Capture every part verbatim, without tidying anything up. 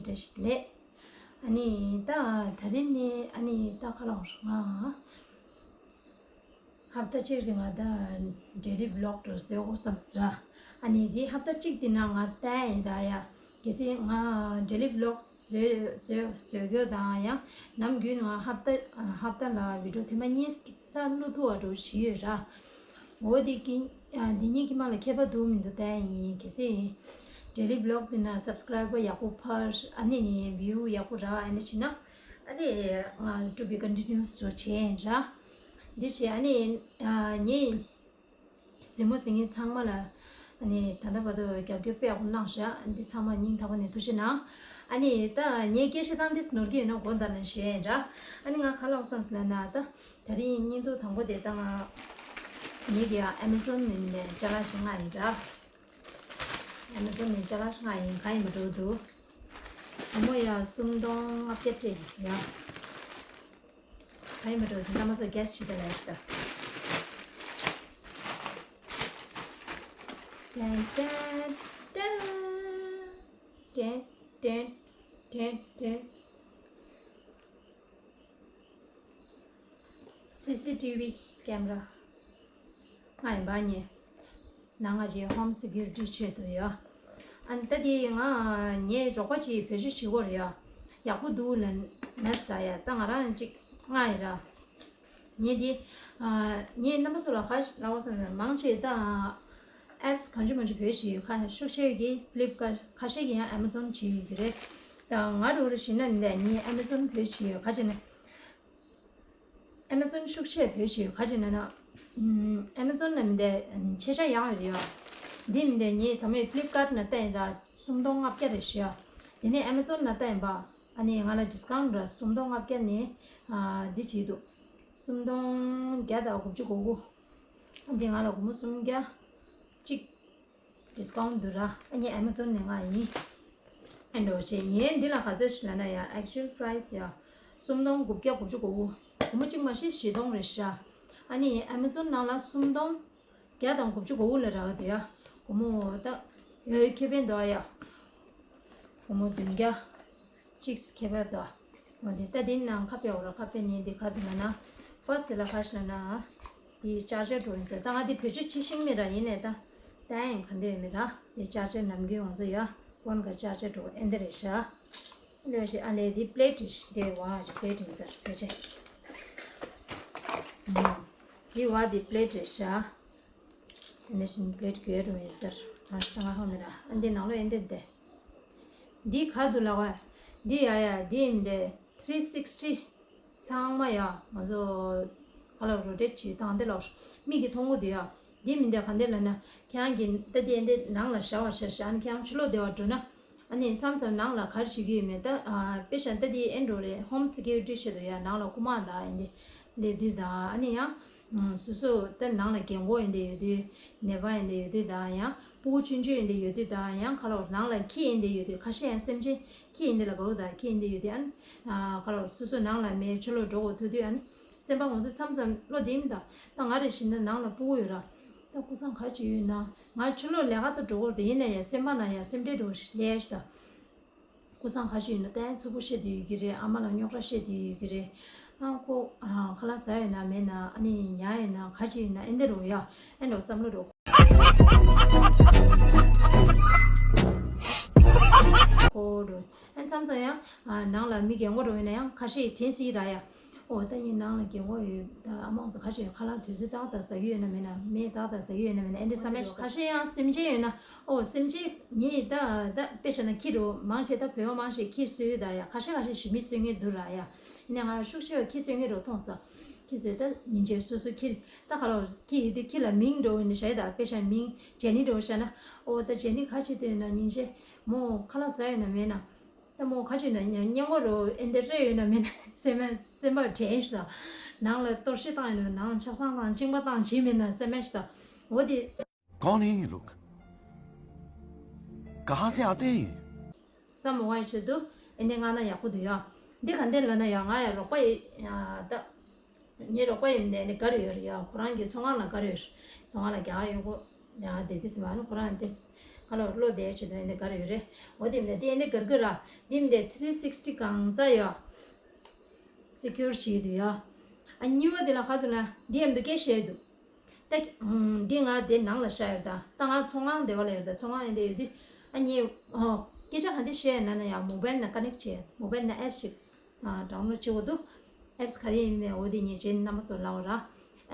བཀྲ་ཤིས་བདེ་ལེགས། ཨ་ནི་ད་ད་རིང་ནི་ཨ་ནི་ད་ག་ལབ་དགོས་རེད། ང་ཧབ་ཏ་གཅིག་རིང་ང་ད་ཌེ་ལི་བི་ལོག་འདྲ་བོ་བཟོ་དགོས་བསམ་སོང་ར། ཨ་ནི་འདི་ཧབ་ཏ་གཅིག་འདི་ནང་ང་བལྟས་ཡིན་ར་ཡ། གལ་སྲིད་ང་ཌེ་ལི་བི་ལོག་བཟོ་བཟོ་བཟོ་དགོས་དང་ཡང་ནམ་རྒྱུན་ང་ཧབ་ཏ་ཧབ་ཏ་ལ་བི་ཌི་ཡོ་ཐེངས་མ་གཉིས་ལྷག་བླུག་ཐུབ་པ་འདྲ་བོ་བྱས་ཡོད་ར། འོ་དེ་གི་ཨ་འདི་གཉིས་ཀྱི་མ་ལ་ཁྱད་པར་འདུག་མི་འདུག་བལྟས་ཡིན། གལ་སྲིད་ཌེ་ལི་བི་ལོག་འདི་ན་སབ་སི་ཀ་རའི་བར་ཡག་པོ་འཕར། ཨ་ནི་བིའུ་ཡག་པོ་རག་ཨ་ནི་བྱས་ན་ཨ་ནི་ང་ཊུ་བི་ཀོན་ཊི་ནིའུ་སི་འདྲ་བོ་བྱས་ཡིན་ར། འདི་བྱས་ཨ་ནི་ཨ་ངས་གཟིགས་མོ་གཟིགས་མཁན་ཚང་མ་ལ་ཨ་ནི་ད་ལྟ་བར་དུ་རྒྱབ་སྐྱོར་དཔེ་ཡག་པོ་གནང་ཤག་འདི་ཚང་མ་སྙིང་ཐག་པ་ནས་ཐུགས་རྗེ་གནང་། ཨ་ནི་ད་ངས་སྐད་ཆ་བཏང་དུས་ནོར་གྱི་ཡོད་ན་དགོངས་དག་གནང་ཞུ་ཡིན་ར། ཨ་ནི་ང་ག་ལབ་བསམ་སོང་ལབ་ན་ད་ད་རིང་བརྙན་ཐུང་དང་པོ་དེ་ད་ང་ངེད་ཀྱི་ཨ་མེ་ཛོན་ནས་ཅ་ལག་ཞིག་མངགས་ཡིན་ར། ཨ་མེ་ཛོན་ནས་ཅ་ལག་ཞིག་མངགས་ཡིན། ག་ཡིན་པ་འགྲོ་འདུག་སྒོར་མོ་ཡ་སུམ་སྟོང་ལྔ་བརྒྱ་སྤྲད་ཡ། ག་ཡིན་པ་འགྲོ་འདུག་རྣམ་པ་ཚོ་གེ་སི་བྱེད་དང་ལབ་ཤི་ད། ཏན་ཏན་ཏན། ཏན་ཏན་ཏན་ཏན། སི་སི་ཊི་བི་ཀེམ་ར། ང་ཡིན་པ་ཉེ། ནང་ང་ཅིག་ཧོམ་སི་ཀིའུ་རི་ཊི་ཆེད་དུ་ཡོད། ཨ་ནི་ད་དེ་ང་ངའི་རོགས་པ་ཅིག་བེད་སྤྱོད་བྱེད་ཀྱི་ཡོད་རེད་ཡ། ཡག་པོ་འདུག་ལབ་ནས་འདྲ་ཡ། ད་ང་རང་ཅིག་མངགས་ཡིན་ར། ངས་འདི་ངས་རྣམ་པ་ཚོ་ལ་ག་རེ་ལབ་དགོས་ཟེར་ན་མང་ཆེ་ད་ཨེབ་སི་གང་བྱུང་མང་བྱུང་བེད་སྤྱོད་བྱེད་ཡོད། ཁ་ཤས་ཤུགས་ཆེ་གི་ཕི་ལིབ་ཀ་ཁ་ཤས་ཀྱིས་ཡང་ཨེ་མ་ཛོན་བྱེད་ཡོད་ཀྱི་རེད། ད་ང་རུ་རུ་བྱེད་ན་མི་འདྲ་ངས་ཨེ་མ་ཛོན་བེད་སྤྱོད་བྱེད་ཡོད། ག་བྱས་ན། ཨེ་མ་ཛོན་ཤུགས་ཆེ་བེད་སྤྱོད་ག་བྱས་ན་ན། ཨེ་མ་ཛོན་ན་མི་འདྲ་ཆེ་ཆ་ཡང་ཡོད་རེད་ཡ། འདི་མི་འདྲ་ངས་ད་མོའི་ཕི་ལིབ་ཀ་ན་བལྟས་ཡིན་ད་སུམ་སྟོང་ལྔ་བརྒྱ་རེད་ཤག་དེ་ནས་ཨེ་མ་ཛོན་ན་བལྟས་ཡིན་པ། ཨ་ནི་ང་ལ་ཌི་སི་ཀའུན་ཊི་ར་སུམ་སྟོང་ལྔ་བརྒྱ་ནས་ཨ་འདི་བྱས་འདུག་སུམ་སྟོང་བརྒྱ་དང་དགུ་བཅུ་གོ་དགུ། ཨ་འདི་ང་ལ་སྒོར་མོ་སུམ་བརྒྱ་གཅིག་ཌི་སི་ཀའུན་ཊི་འདུག་ར། ཨ་ནི་ཨེ་མ་ཛོན་ནས་མངགས་ཡིན། ཨེ་འགྲོ་བྱས་ངས་འདི་ལ་ག་ཚོད་ཞིག་ལབ་ན་ཡ་ཨེག་ཅུ་ཨལ་པ་རའི་སི་ཡ་སུམ་སྟོང་དགུ་བརྒྱ་དགུ་བཅུ་གོ་དགུ། སྒོར་མོ་གཅིག་མ་ཤི་བཞི་སྟོང་རེད་ཤག་ཨ་ནི་ཨེ་མ་ཛོན་ནང་ལ་སུམ་སྟོང་བརྒྱ་དང་དགུ་བཅུ་གོ་དགུ་ལ་རག་གི་འདུག་ཡ། སྒོར་མོ་ད་ཡོད་ཁེ་ཕན་འདུག་ཡ། སྒོར་མོ་བདུན་བརྒྱ་གཅིག་ཁེ་ཕན་འདུག་འོ་དེ་ད་དེ་ནང་ཁ་ཕྱེ་འོ་ར། ཁ་ཕྱེ་ནས་འདི་ག་དུ་ན་ན་ཕར་སི་ཊི་ལ་ག་ཞིག་ན་ན་དེ་ཅར་ཇར་འགྲོ་ཡིན་ཟེར། ད་ང་དེ་བེད་སྤྱོད་བྱེད་ཤེས་མེད་ར། ཡིན་ནས་ད་ད་ཡིན་ག་འདོད་མེད་ར། དེ་ཅར་ཇར་ནམ་རྒྱུན་ང་ཚོ་ཡ་ཕོན་ག་ཅར་ཇར་འགྲོ་ཨེ་འདི་རེད་ཤག་ལོས་ཤིག་ཨ་ལས་དེ་པི་ལེ་ཊི་རེད་ཤག་དེ་བ་ཅིག་པི་ལེ་ཊི་ཡིན་ཟེར་བེད་སྤྱོད། དེ་བ་དེ་པི་ལེ་ཊི་རེད་ཤག་དེ་ནས་ཤིང་པི་ལེ་ཊི་གྱོད་རུ་ཡིན་ཟེར། ང་ཞིག་ང་ཧོ་མེད་ར། ཨ་འདི་ནང་ལོ་ཨེ་འདི་འདི། འདི་ག་དུ་ལགས་བས། འདི་ཡ་ཡ་འདི་མི་འདི་ཐི་རི་སིག་སི་ཊི་ཚང་མ་ཡ་ང་ཚོ་ག་ལ་རོ་ཊེཊ་བྱེད་སྟངས་འདི་ལ་མིག་གིས་མཐོང་གི་འདུག་ཡ། འདི་མི་འདི་ག་འདི་ལ་ན་ཁྱེད་རང་གི་ད་འདི་འདི་ནང་ལ་བཞག་པ་བྱས་བྱས་ཨ་ནི་ཁྱེད་རང་ཕྱི་ལོགས་བསྡད་པ་འགྲོ་ན་ཨ་ནི་མཚམས་མཚམས་ནང་ལ་ག་རེ་བྱེད་ཀྱི་ཡོད་མེད་ད་དཔེ་བཞག་ན་ད་འདི་ཨེ་འགྲོ་རེད། ཧོམ་སི་ཀིའུ་རི་ཊི་ཆེད་དུ་ཡ་ནང་ལ་རྐུ་མ་དང་ཨེ་འདི་སླེབས་དུས་དང་ཨ་ནི་ཡང་སོ་སོ་ད་ནང་ལ་རྒན་གོག་ཨེ་འདི་ཡོད་དུས་ནད་པ་ཨེ་འདི་ཡོད་དུས་དང་ཡང་། ཕྲུ་གུ་ཆུང་ཆུང་ཡིན་དེ་ཡོད་དུས་དང་ཡང་ཁ་ལོ་ནང་ལ་ཁྱི་ཡིན་དེ་ཡོད་དུས་ཁ་ཤས་ཡང་སེམས་ཅན་ཁྱི་ཡིན་དེ་ལ་བའུ་དང་ཁྱི་ཡིན་དེ་ཡོད་དུས་ཨ་ནི་ཁ་ལོ་སོ་སོ་ནང་ལ་མེད་ཕྱི་ལོགས་འགྲོ་དགོས་ཐུག་དུས་ཨ་ནི་སེམས་པ་ང་ཚོ་མཚམས་མཚམས་བློ་བདེ་མི་འདུག་ད་ང་རེ་བཞིན་ད་ནང་ལ་ཕྲུ་གུ་ཡོད་ར། ད་ཀུ་སང་ག་ཅི་ཡོད་ན་ང་ཕྱི་ལོགས་ལས་ཀ་ད་འགྲོ་དགོས་དེ་ཡིན་ན་ཡང་སེམས་པ་ན་ཡང་སེམས་ཁྲལ་འགྲོ་ལས་ཞིག་ད། ཀུ་སང་ཁ་ཤས་ཡོད་ན་ཏན་ཚུགས་པོ་བཤད་དེ་ཡོད་ཀྱི་རེད། ཨ་མ་ལ་རྙོག་དྲ་བཤད་དེ་ཡོད་ཀྱི་རེད། ཨ་ཁོ་ཁ་ལག་ཟ་ཡོད་ན་མེད་ན་ཨ་ནི་ཉལ་ཡོད་ན་ག་ཅི་ཡོད་ན་ཨེ་འདི་རུ་ཡ་ཨེ་འགྲོ་བསམ་བློ་འགྲོ། ཁོ་འགྲོ་ཨེ་མཚམས་མཚམས་ཡང་ནང་ལ་མི་རྒན་གོག་འགྲོ་ཡོད་ན་ཡང་ཁ་ཤས་དྲན་སྲིད་ར་ཡ། ཨོ་ད་ངའི་ནང་ལ་རྒན་གོག་ཡོད་ད་ཨ་མ་ཚོ་ཁ་ཤས་ཁ་ལག་དུས་ཚོད་ཏག་ཏག་ཟ་གི་ཡོད་ན་མེད་ན་མེད་ཏག་ཏག་ཟ་གི་ཡོད་ན་མེད་ན་ཨེ་འདྲ་བསམ་ཡ་ཁ་ཤས་ཡང་སེམས་ཅན་ཡོད་ན། ཨོ་སེམས་ཅན་ངས་ད་ད་དཔེ་བཞག་ན་ཁྱི་རུ་མང་ཆེ་ད་བོད་པ་མང་ཆེ་ཁྱི་གསོད་ཡོད་ད་ཡ། ཁ་ཤས་ཁ་ཤས་ཞི་མི་གསོད་མཁན་འདུག་ར་ཡ། ཡིན་ན་ང་ཤུགས་ཆེ་བ་ཁྱི་གསོད་མཁན་རུ་མཐོང་ས། ཁྱི་གསོད་ད་ཉིན་བྱེད་སོ་སོ་ཁྱི་ད་ག་ལ་ཁྱི་ཡོད་དུས་ཁྱི་ལ་མིང་འགྲོ་ཡོད་ནི་བྱ་ཡི་ད་དཔེ་བཞག་མིང་ཇེ་ནི་འགྲོ་བྱ་ན། ཨོ་ད་ཇེ་ནི་ག་བྱེད་དུས་ཡོད་ན་ཉིན་བྱེད་མོ་ཁ་ལག་ཟ་ཡོད་ན་མེད་ན། ད་མོ་ཁ་ཅིག་ན་ཉ་སྙན་ངོ་རུ་ཨེ་འདི་རེ་ཡོད་ན་མེད་ན་སེམས་སེམས་པ་དྲན་ཞིག་དང་། ནང་ལ་གཏོར་བཤིག་བཏང་ཡོད་ན་ནང་ཆབ་གསང་དང་གཅིན་པ་བཏང་བྱེད་མེད་ན་སེམས་ཞིག་དང་། འོ་དེ། कौन है ये लोग? कहाँ से आते हैं ये? བསམ་མོ་བ་ཡི་ཆེད་དུ་ཨེ་འདི་ང་ན་ཡག་པོ་འདུག་ཡ། འདི་ག་འདི་ལ་ན་ཡ་ང་ཡ་རོགས་པ་ཡི་ཡ་ད། ངའི་རོགས་པ་ཡིན་ནས་ནི་ག་རེ་ཡོད་རེད་ཡ། ཁོ་རང་གི་ཚོང་ཁང་ལ་ག་རེ་ཡོད་རེད། ཚོང་ཁང་ལ་རྒྱག་ཡོད་གོ་ཡ། དེ་དུས་ཙམ་པ་ནི་ཁོ་རང་དེ་ ཧ་ལོ་བློ་བདེ་བྱེད་དུ་ཨེ་འདི་ག་རེ་ཡོད་རེད། འོ་དེ་མི་འདི་ཨེ་འདི་གར་གི་ར། འདི་མི་འདི་ཐི་རི་སིག་སི་ཊི་གང་ཚ་ཡོད། སི་ཀུར་བྱེད་དུ་ཡོད། ཨ་གཉིས་པ་དེ་ལ་ཁ་ཐུག་ན་འདི་ཨེ་འདི་སྐད་བཤད་འདུག་ད་འདི་ང་དེ་ནང་ལ་བཞག་ཡོད། ད་ད་ང་ཚོང་ཁང་དེ་བ་ལ་ཡོད། ད་ཚོང་ཁང་ཨེ་འདི་ཡོད་དུས་ཨ་ངས་ཨོ་སྐད་ཆ་ག་འདི་བཤད་ན་ན་ཡང་མོ་བལ་ན་ཀ་ནེག་བྱེད། མོ་བལ་ན་ཨེབ་ཞིག་ཌའུན་ལོཌ་བྱེད་དགོས་འདུག་ཨེབ་ག་རེ་ཡིན་མིན་འོ་དེ་ཉེ་ཆེན་རྣམ་པ་ཚོ་ལབ་ར།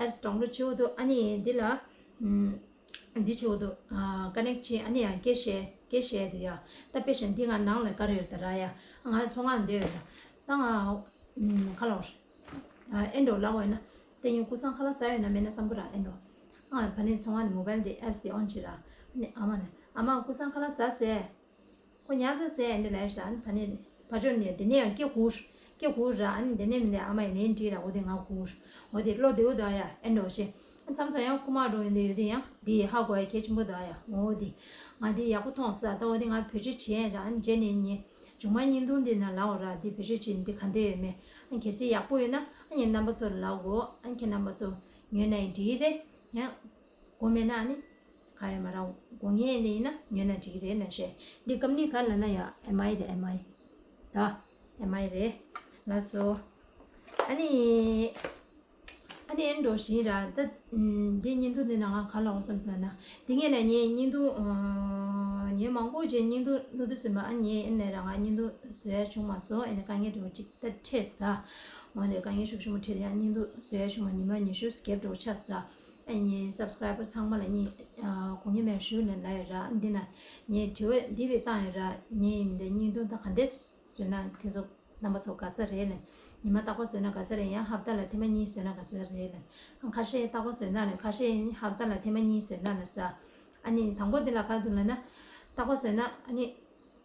ཨེབ་ཌའུན་ལོཌ་བྱེད་དགོས་འདུག་ཨ་ནི་འདི་ལ་འདི་བྱེད་དགོས་འདུག་ཀ་ནེག་བྱེད། ཨ་ནི་ཡང་སྐད་བཤད་སྐད་བཤད་འདུག་ཡ། ད་དཔེ་བཞིན་འདི་ང་ནང་ལ་ག་རེ་ཡོད་ད་ར་ཡ། ང་ཚོང་ཁང་འདི་ཡོད་ད། ད་ང་ཁ་ལོར་ཨེ་འགྲོ་ལབ་འོས་ན་དེ་ཡིན་ཀུ་སང་ཁ་ལག་ཟ་ཡོད་ན་མེད་ན་བསམ་གི་ར་ཨེ་འགྲོ། ཨ་ཕ་ནི་ཚོང་ཁང་ནས་མོ་བལ་དེ་ཨེབ་དེ་ཨོན་བྱེད་ར། ཨ་ནི་ཨ་མ་ནི་ཨ་མ་ཀུ་སང་ཁ་ལག་ཟ་ཟེར། ཁོ་ཉལ་ས་ཟེར་འདི་ལབ་ཤག་ཨ་ནི་ཕ་ནི་ཕ་ཆོས་ནས་དེ་ནས་ཡང་སྐད་ཁུར་སྐད་ཁུར་ར། ཨ་ནི་དེ་ནས་མི་འདི་ཨ་མ་ཡི་ལན་འདྲི་ར། འོ་དེ་ང་ཁུར། འོ་དེ་བློ་བདེ་བོ་ད་ཡ་ཨེ་འགྲོ་ཤེ། མཚམས་མཚམས་ཡང་ཁུ་མ་འགྲོ་ཡིན་དེ་ཡོད་དེ་ཡང་དེ་ཧ་གོ་ཡ་གལ་ཆེན་པོ་ད་ཡ། འོ་དེ་ང་དེ་ཡག་པོ་མཐོང་ས། ད་འོ་དེ་ང་བེད་སྤྱོད་བྱེད་ཡ་ར། ཨ་ནི་རྗེས་ནས་ཉེ་མཇུག་མ་བརྙན་ཐུང་འདི་ན་ལབ་འོ་ར། དེ་བེད་སྤྱོད་བྱེད་ནི་དེ་ག་འདྲ་ཡོད་མེད། ཨ་ནི་གལ་སྲིད་ཡག་པོ་ཡོད་ན་ཨ་ནི་རྣམ་པ་ཚོར་ལབ་གོ་ཨ་ནི་ཁྱེད་རྣམ་པ་ཚོ་ཉོས་ན་ཡང་འགྲིག་གི་རེད། ཡང་དགོས་མེད་ན་ཨ་ནི་ག་ཡོད་མ་རང་དགོས་ངེས་ནི་ཡིན་ན་ཉོས་ན་འགྲིག་གི་རེད་ལབ་ཤེ། འདི་ཀམ་ནི་ག་ལབ་ན་ཡང་ཨེམ་ཨའི་དེ་ཨེམ་ཨའི་ད་ཨེམ་ཨའི་རེད། ལགས་སོ། ཨ་ནི་ཨ་ནི་ཨེ་འགྲོ་བཞིན་ར། ད་འདི་བརྙན་ཐུང་འདི་ནང་ང་ག་ལབ་འོ་བསམ་སོང་ན། འདི་ངས་ལ་ངའི་བརྙན་ཐུང་ངས་མང་པོ་བྱས་བརྙན་ཐུང་བླུག་དུས་ཟིན་པ། ཨ་ནི་ངས་ཨེ་ནས་ར་ང་བརྙན་ཐུང་བཟོ་ཡ་བྱུང་མ་སོང་། ཨེ་ནས་དཀའ་ངལ་འདྲ་བོ་ཅིག་ད་འཕྲད་ས། འོ་ནས་དཀའ་ངལ་ཤུགས་ཆེན་པོ་འཕྲད་ཡ། བརྙན་ཐུང་བཟོ་ཡ་བྱུང་མ་ཉི་མ་ཉི་ཤུ་གེབ་འདྲ་བོ་ཆགས་ས། ཨ་ནི་སབ་སི་ཀ་རའི་བར་ཚང་མ་ལ་ངས་དགོངས་ཡངས་མེད་ཞུ་ལབ་ལབ་ཡོད་ར། འདི་ན་ངས་དྲི་བ་འདི་བས་བཏང་ཡོད་ར། ངས་འདི་བརྙན་ཐུང་ད་ག་འདྲས་བཟོས་ན་ཁྱོད་ཚོ་རྣམ་པ་ཚོ་དགའ་ས་རེད་ལབ། ཉི་མ་རྟག་པར་བཟོས་ན་དགའ་ས་རེད། ཡང་ཧབ་ཏ་ལ་ཐེངས་མ་གཉིས་བཟོས་ན་དགའ་ས་རེད་ལབ། ཁ་ཤས་རྟག་པར་བཟོས་ན་ལབ། ཁ་ཤས་ཧབ་ཏ་ལ་ཐེངས་མ་གཉིས་བཟོས་ན་ལབ་ས། ཨ་ནི་དང་པོ་འདི་ལ་ག་འདུག་ལབ་ན། རྟག་པར་བཟོས་ན་ཨ་ནི་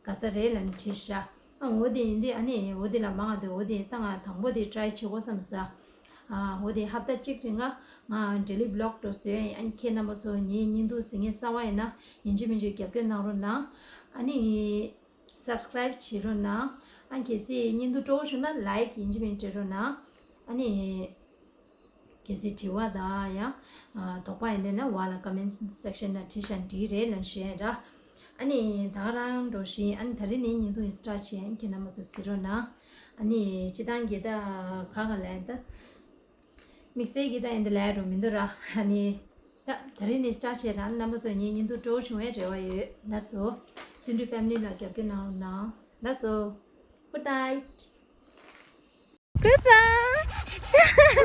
དགའ་ས་རེད་ལབ་ནས་བྲིས་ཤག་ཨ་འོ་དེ་ཡིན་དུས་ཨ་ནི་འོ་དེ་ལ་མང་དུ་འོ་དེ་ད་ང་དང་པོ་དེ་ཊི་རའི་བྱེད་དགོས་བསམ་ས། ཨ་འོ་དེ་ཧབ་ཏ་གཅིག་རིང་ང་ང་ཌེ་ལི་བི་ལོག་འདྲ་བཟོས། ཨ་ནི་ཁྱེད་རྣམ་པ་ཚོ་ངའི་བརྙན་ཐུང་གཟིགས་མཁན་གསར་པ་ཡིན་ན་ཡིན་གཅིག་མིན་གཅིག་རྒྱབ་སྐྱོར་གནང་རོགས་གནང་། ཨ་ནི་སབ་སི་ཀ་རའིབ་བྱེད་རོགས་གནང་། ཨ་གལ་སྲིད་བརྙན་ཐུང་སྤྲོ་བོ་བྱུང་ན་ལའིཀ་ཡིན་གཅིག་མིན་གཅིག་སྤྲད་རོགས་གནང་། ཨ་ནི་གལ་སྲིད་དྲི་བ་དང་ཡང་དོགས་པ་ཡིན་དེ་ན་བ་ལ་ཀོ་མེན་ཊི་སེག་ཤན་ལ་བྲིས་ཤག་འགྲིག་རེད་ལབ་ཞུ་ཡ་ར། ཨ་ནི་ད་ག་རང་འགྲོ་བཞིན། ཨ་ནི་ད་རིང་ནས་བརྙན་ཐུང་ཡི་སི་ཊར་བྱས། ཨ་ནི་ཁྱེད་རྣམ་པ་ཚོ་གཟིགས་རོགས་གནང་། ཨ་ནི་སྤྱི་བཏང་གི་ད་ག་ག་ལ་ཡིན་ད། དམིགས་བསལ་གྱི་ད་ཡིན་འདི་ལས་འགྲོ་མི་འདུག་ར། ཨ་ནི་ད་ད་རིང་ནས་སི་ཊར་བྱས་ར། རྣམ་པ་ཚོ་ངའི་བརྙན་ཐུང་སྤྲོ་བོ་བྱུང་བའི་རེ་བ་ཡོད། ལགས་སོ། བརྩོན་འགྲུས་ཕེ་མི་ལི་ལ་རྒྱབ་སྐྱོར་གནང་རོགས་གནང་། ལགས་སོ། Good night. ཀུ་སང་།